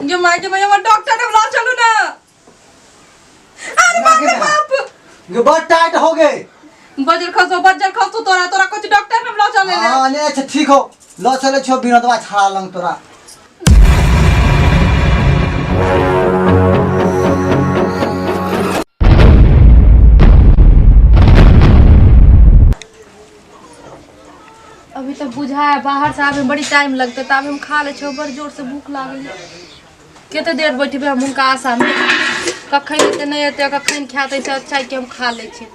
गे माय गे माय, हमर डॉक्टर के बुला चलू ना। अरे बाप रे बाप। गे बड़ टाइट हो गए। बजर खसो, बजर खसो, तोरा तोरा कुछ डॉक्टर के बुला चले ले। हाँ, नहीं, अच्छा ठीक हो, ल चले छो विनोदवा छाड़ा लंग तोरा। अभी तक बुझा है बाहर से आबे में बड़ी टाइम लगते, तब हम खा ले छो, बड़ जोर से भूख लागल। कते देर बैठबे हम हुनका आशा में, कखन एते नहीं एते, कखन खाते से अच्छा है कि हम खा ले छी।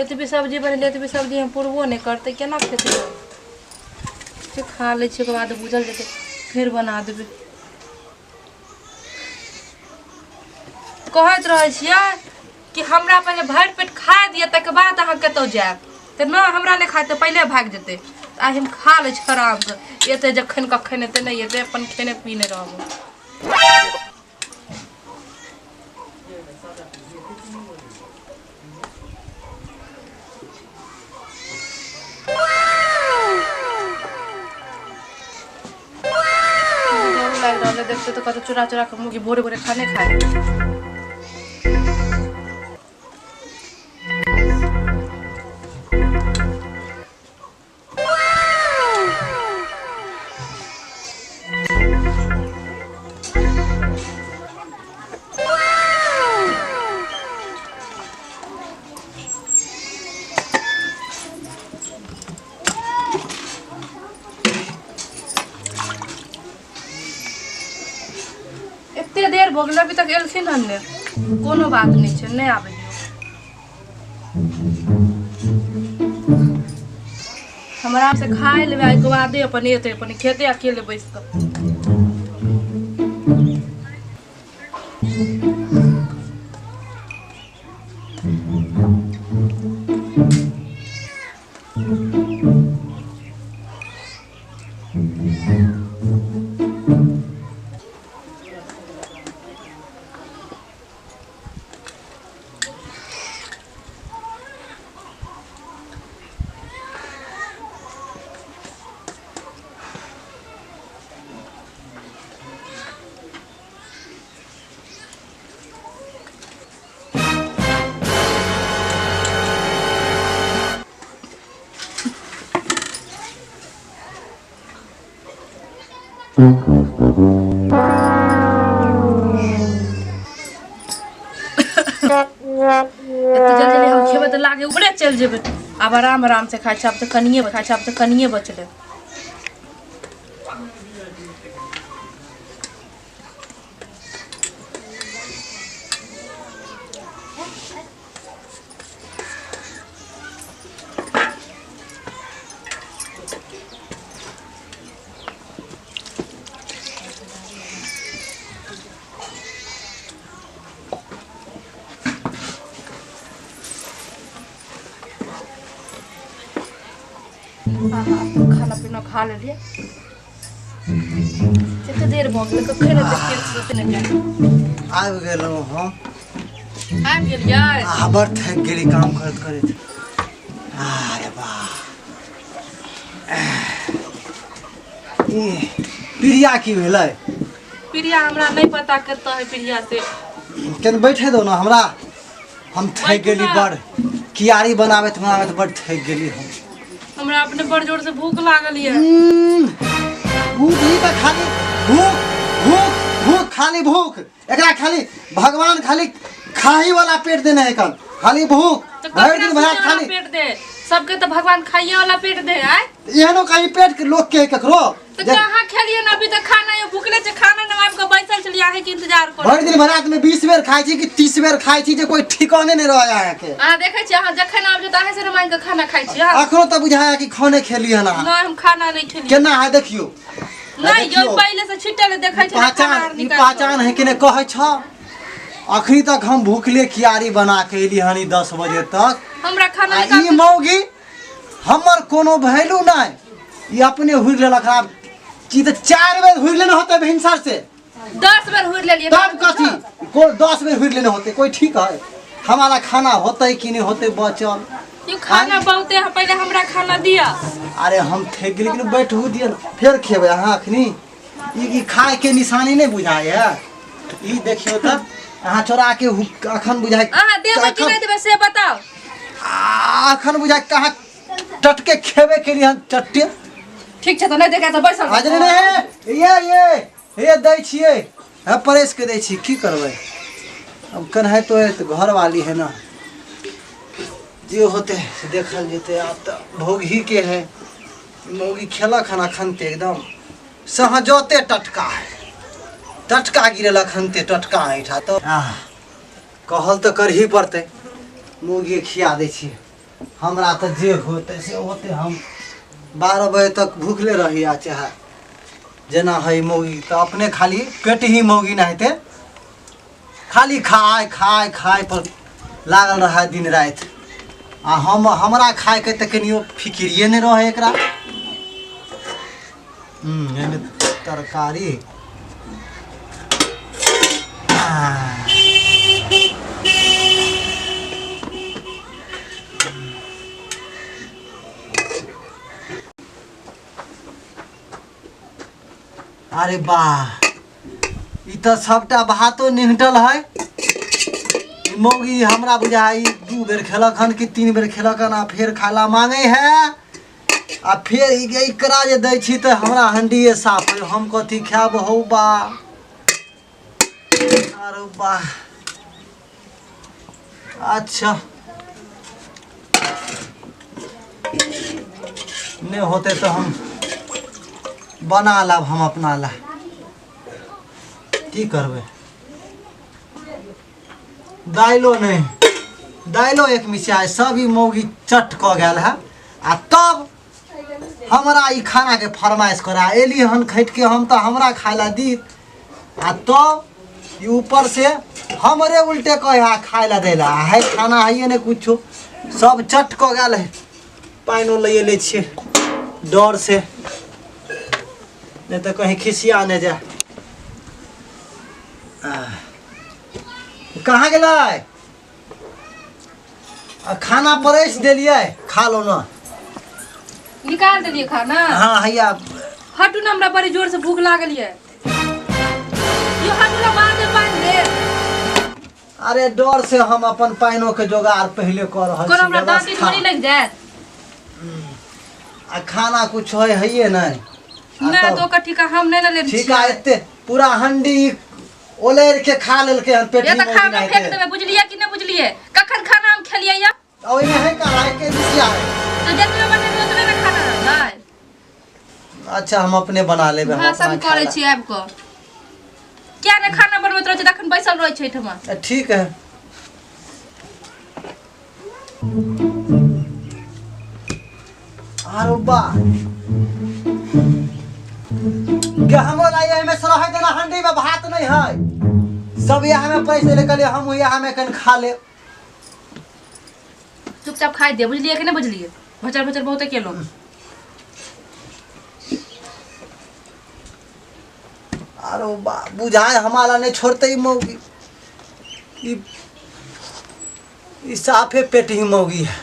एतबी सब्जी बनेलियै, एतबी सब्जी हम पुरबो नहि करतै, केना खेतै? से खा लै छियै, ओकर बाद बुझल जेतै, फेर बना देबै। कहैत रहै छियै कि हमरा पहिले भरि पेट खा दिअ, तकर बाद अहाँ कतहु जायब, तऽ नहि हमरा नहि खाइ तऽ पहिले भागि जेतै। तऽ आइ हम खा लै छी आरामसँ, एतै जखन कखन एतै नहि एतै, अपन खेने पीने रहब। लागि रहल है, देखते तऽ कतौ चोरा चोरा कऽ मुर्गी भोरे भोरे खाने खाए। एते देर भऽ गेल, अभी तक एलखिन हन ने। कोनो बात नहि छै, नहि आबै दियौ। हमरा से खाय लेबै, एहिके बादे अपन एतै, अपन खेतै अकेले बैस कऽ। एते जल्दी जल्दी हम खेबै तऽ लागे ऊपरे चलि जेबै। आब आराम आराम से खाइ छै। आब तऽ कनिये खाइ छै, आब तऽ कनिये बचलै। खाना पीना खा लेलियै, कते देर भऽ गेलै, कखन एते खेल से नहि जानि। आबि गेलहुँ हम। आबि गेलियै? आ बड़ थाकि गेली काम करैत करैत। अरे वाह, ई प्रिया की भेलै? प्रिया हमरा नहि पता कतऽ है प्रिया से। केन बैठे दो ना हमरा, हम थकि बैठू गेली। ना। बड़ कियारी बनाबैत बनाबैत बड़ थकि गेली हम। हमरा अपने बड़ जोर से भूख लागल ये। भूख ही तऽ खाली भूख भूख भूख, खाली भूख। एकरा खाली भगवान खाली खाही वाला पेट देने है कल, खाली भूख। तो भरि दिन भरा खाली पेट दे सबके, तो भगवान खाइए वाला पेट दे आय। एहनो कहीं पेट के लोग के ककरो तो कहाँ खेलिए ना अभी तक खाना? ये भूखले छे, खाना न आबि के बैसल छलिए अहाँ के इंतजार कर। भरि दिन भरात में 20 बेर खाइ छी कि 30 बेर खाइ छी, जे कोई ठिकाने नहीं रह अहाँके। अहाँ देखै छी, अहाँ जखन आबि जाउ तऽ अहाँ से मांगि के खाना खाइ छी अहाँ। अखनो तऽ बुझाया कि खाने खेली हन अहाँ। नहि, हम खाना नहि खेलिए। केना है देखियो। नहि यो, देखियौ। पहिले से छिटल देखै छै। पहचान, ई पहचान है कि नहि कहै छ? अखनी तक हम भूखले कियारी बना के एली हनी 10 बजे तक। हमरा खाना आ निकाल ई मौगी हमर कोनो वैल्यू नहि, ई अपने हुरि लेलक। आब ई तऽ 4 बेर हुरि लेने होतै भिनसर से। 10 बेर हुरि लेलियै। तब कथी कोई 10 बेर हुरि लेने होतै, कोई ठीक है? हमारा खाना होतै कि नहीं होतै बचल? You खाना बहुते है, पहले हमरा खाना दिया। अरे हम थक गेली, लेकिन बैठू दिअ ने, फेर खेबै अहाँ अखनी। ई खाय के निशानी नहीं बुझाय है। ई देखियो तऽ अहाँ चोरा के अखन बुझाय। अहाँ देबै कि नहीं देबै से बताओ। अखन बुझाय कहाँ टटके खेबे केली हन चट्टे। ठीक छै तऽ नहीं देखा तऽ बैसल। आज नहीं नहीं, ये ये हे दै छियै, हे परेश के दै छी, की करबै अब? कन्है तो है तो घर वाली है ना, जे होते से देखल जेतै। आब तऽ भोगही के है। मौगी खेलक हन अखन ते एकदम सहजते टटका है, टटका गिरेलक हन ते टटका ऐठा। तऽ आह, कहल तऽ करही पड़तै। मौगी खिया दै छियै, हमरा तऽ जे होतै से होतै। हम 12 बजे तक भूखले रही आ चाहे जेना है। मौगी तऽ अपने खाली पेट ही मौगी नहिते खाली खाय खाय खाय पर लागल रहै दिन राति, आ हम हमरा खायके तऽ कनियो फिकिरिये नहि रहै एकरा। एहिमे तरकारी आह। अरे वाह, ई तऽ सबटा भातो निहटल है। ई मौगी हमरा बुझाइ 2 बेर खेलक हन कि 3 बेर खेलक हन, आ फेर खाला मांगे है। आ फेर ई एकरा जे दै छी तऽ हमरा हंडिये साफ है, हम कथी खायब हौ बा? अरे वाह, अच्छा नहीं होते तो हम बना लाब, हम अपना ला की करबै? दाइलो नहीं, दाइलो एक मिसिया सब ई मौगी चट कऽ गेल है। आ तब हमरा ई खाना के फरमाइश करा एली हन खटि के, हम तऽ हमरा खाय ला दी। आ तब ई ऊपर से हमरे उल्टे कहे है खाय ला दै ला। आ है खाना है नहीं कुछो, सब चट कऽ गेल है। पानिओ लैए लै छियै डर से, नहीं तऽ कहीं खिसिया नहि जाए। आह, कहाँ गेलै? आ खाना परसि देलियै, खा लो ना। निकाल देलियै खाना? हाँ, हैया। हटू ना, हमरा बड़ी जोर से भूख लागल ये। यो हटू ना, बाद में पानि दे। अरे डर से हम अपन पानिओ के जोगाड़ पहिले कऽ रहल कोनो छी। हमरा दाँती व्यवस्था। थोड़ी लागि जायत। आ खाना कुछ है हैये नहि। आ नहि तब तऽ ओकर ठीका हम नहि ने लेने ठीक है, छियै। एते पूरा हंडी ओलैर के खा लेलकै हन पेट ये तऽ खाना फेंक देबै, बुझलियै कि नहि बुझलियै? कखन खाना हम खेलियै या? ओहिमे है कहाँ के मिसिया है? तऽ जतबे बनेबै ओतबे ने खाना रहतै। अच्छा, हम अपने बना लेबै, हम भाषण अपना करै खाय छी आबि कऽ। किया नहि खाना बनबैत रहै छै? तखन बैसल रहै छै एहिठमा। ला। ठीक है। आरो बा के हमरो ला एहिमे सरह देना, हंडी में भात नहीं है, सब यहाँ में पैसे ले कहलिए हम यहाँ में कन खा ले। चुपचाप खाइ दे, बुझलियै कि नहि बुझलियै? भचर भचर बहुते केलहुँ। आरो बा बुझाय हमारा नहीं छोड़ते ई मौगी। ई ई साफे पेट ही मौगी है,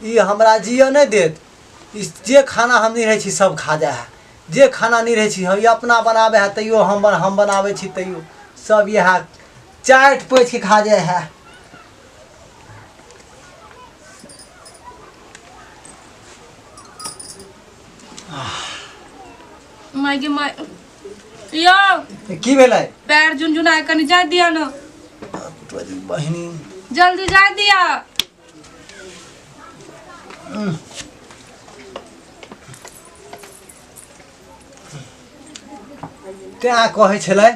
ई हमरा जिय नहीं देत। ई जे खाना हम नहीं रहै छी सब खा जाइ है, जे खाना नहीं रहै छी हम ई अपना बनाबै है तैयो हम बनाबै छी तैयो सब इएह चाटि पोछि के खा जाइ है। माय गे my, यौ। की भेलै? पैर झुनझुना, कनि जाय दिअ ने। तोरी बहिनी। जल्दी जाय दिअ। तें कहै छलै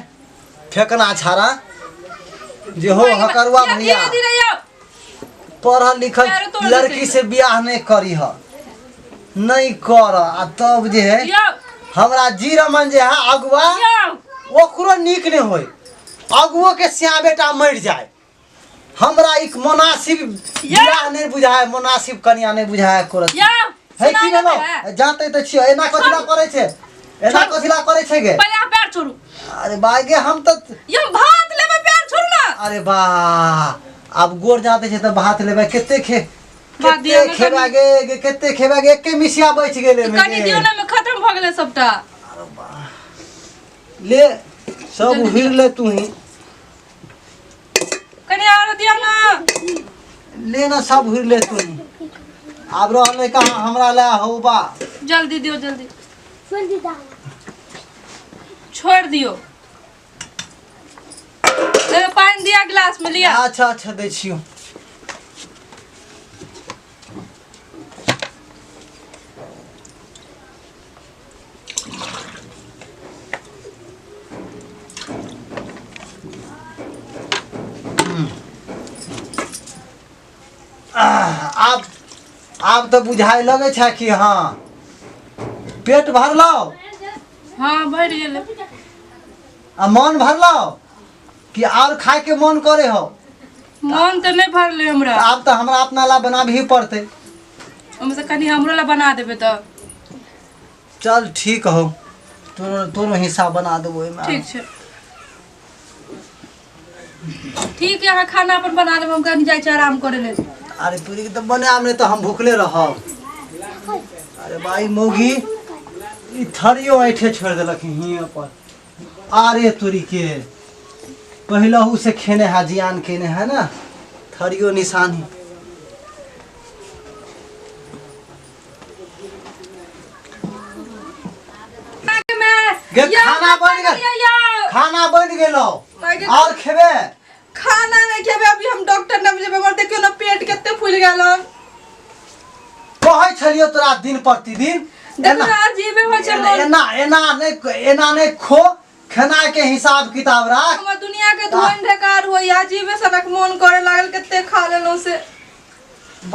फेकना छाड़ा जे हो हकरुआ भैया, धीरे धीरे यौ। पढ़ल लिखल पैरो तोड़ देतै। लड़की से बियाह नहीं करी ह, नहीं कर। आ तब जे है यौ हमरा जी रमन जे है अगुआ, यौ ओकरो नीक नहीं होय, अगुओ के सिया बेटा मरि जाए। हमरा एक मुनासिब बियाह नहीं बुझाए, मुनासिब कन्या नहीं बुझाए करत यौ है। की सुनाइ भेलो? नहि दै है? जाते तऽ छियै, एना कथी ला करै छै? एना कथी ला करै छै गे? पहिले अहाँ पैर छोड़ू। अरे बा गे, हम तऽ ये हम भात लेबै, पैर छोड़ू ना। अरे बा, आब गोर जाते छै तऽ भात लेबै। कते खे भात कते दिअ ने। खेबा गे? गे कते खेबा गे? एके मिसिया बचि गेलै एहिमे कनि गे। दियौ ने, खत्म भऽ गेलै सबटा। ले, सब उहिर ले तू ही। कनि आरो दियौ ना। ले ना, सब उहिर ले तू ही। आब रहलै कहाँ हमरा ले हौ बा। जल्दी दियौ, जल्दी छोड़ि दियौ। एहिमे पानि दिया, गिलास में लिया। अच्छा अच्छा, दै छियौ। आब आब तऽ बुझाइ लगै छै कि हँ, पेट भरलौ। हाँ, भरि गेलै। आ मन भरलौ कि आओर खायके मन करे हो? मन तऽ नहि भरलै हमरा। आब तऽ हमरा अपना ला बनाबही पड़तै। ओहिमे से कनि हमरो ला बना देबै तऽ। चल, ठीक हो, तोरो तोरो हिस्सा बना देबो ओहिमे। ठीक छै, ठीक है। अहाँ खाना अपन बना लेब, हम कनि जाइ छी आराम करै लेल। अरे पूरी तऽ बनायब, नहि तऽ हम भूखले रहब। अरे भाई, मौगी ई थरियो ऐठे छोड़ि देलक हियाँ पर। अरे तोरी के, पहिलहु से खेने है, जियान केने है ना, थरियो निशानी। गे, खाना बनि गेल, खाना बनि गेलो, और खेबे? खाना नहीं खेबे अभी, हम डॉक्टर न जेबे। हमर देखियो ना, पेट कते फूल गेल हन। कहै छलियौ तोरा दिन प्रतिदिन। देखो ना, अजीबे होइ छै मन। एना एना नहि, एना नहि खो, खेनाइ के हिसाब किताब राख। हमर दुनिया के धोइन ढेकार होइया, अजीबे सनक मोन करे लागल, कते खा लेलहुँ से।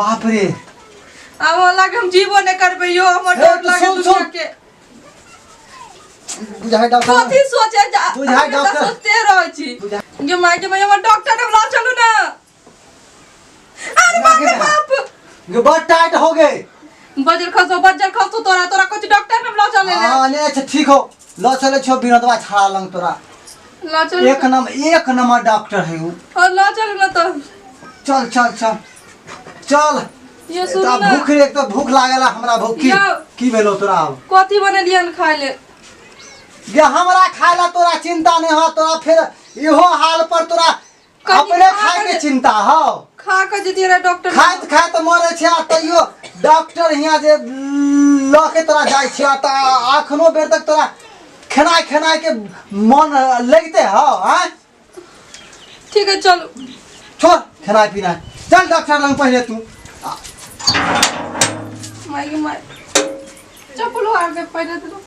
बाप रे। आब हमरा लागे हम जीवो नहि करबै यौ, हमर हे, डर तू लागे सुन, दुनिया सुन। के। बुझाइ डॉक्टर कथी सोचे जा बुझाइ हमेशा डॉक्टर। सोचते रहै छी। बुझाइ। गे माय, गे माय, हमर डॉक्टर के बुला चलू ना। अरे बाप रे बाप। गे, बड़ टाइट हो गए। बजर खसो, बजर खसो तोरा, तोरा कुछ डॉक्टर ने बुला चले ले। हाँ, नहीं, अच्छा ठीक हो, ल चले छो विनोदवा छाड़ा लंग तोरा। ला चल। एक नंबर डॉक्टर है उ। और ला चल ना तो। चल चल चल चल। ये सुन तऽ ना। भूख रे, एक तऽ भूख लागल हमरा, भूख की यौ। की भेलो तोरा आब? कथी बनेलियन खाय ले? गे, हमरा खाय ला तोरा चिंता नहीं हो, तोरा फिर इहो हाल पर तोरा कनी अपने खा खाय के के- चिंता हो। खा के जतियै रहे डॉक्टर। खाइत खाइत मरे छै आ तैयो डॉक्टर हियाँ जे लऽ के तोरा जाइ छै, तऽ अखनो बेर तक तोरा खेनाइ खेनाइ के मन लगिते हो? आँय? ठीक है, चलू। छोड़ खेनाइ पिनाइ, चल डॉक्टर लग पहिले तू। माय गे माय, चप्पल आर के पहिले तो।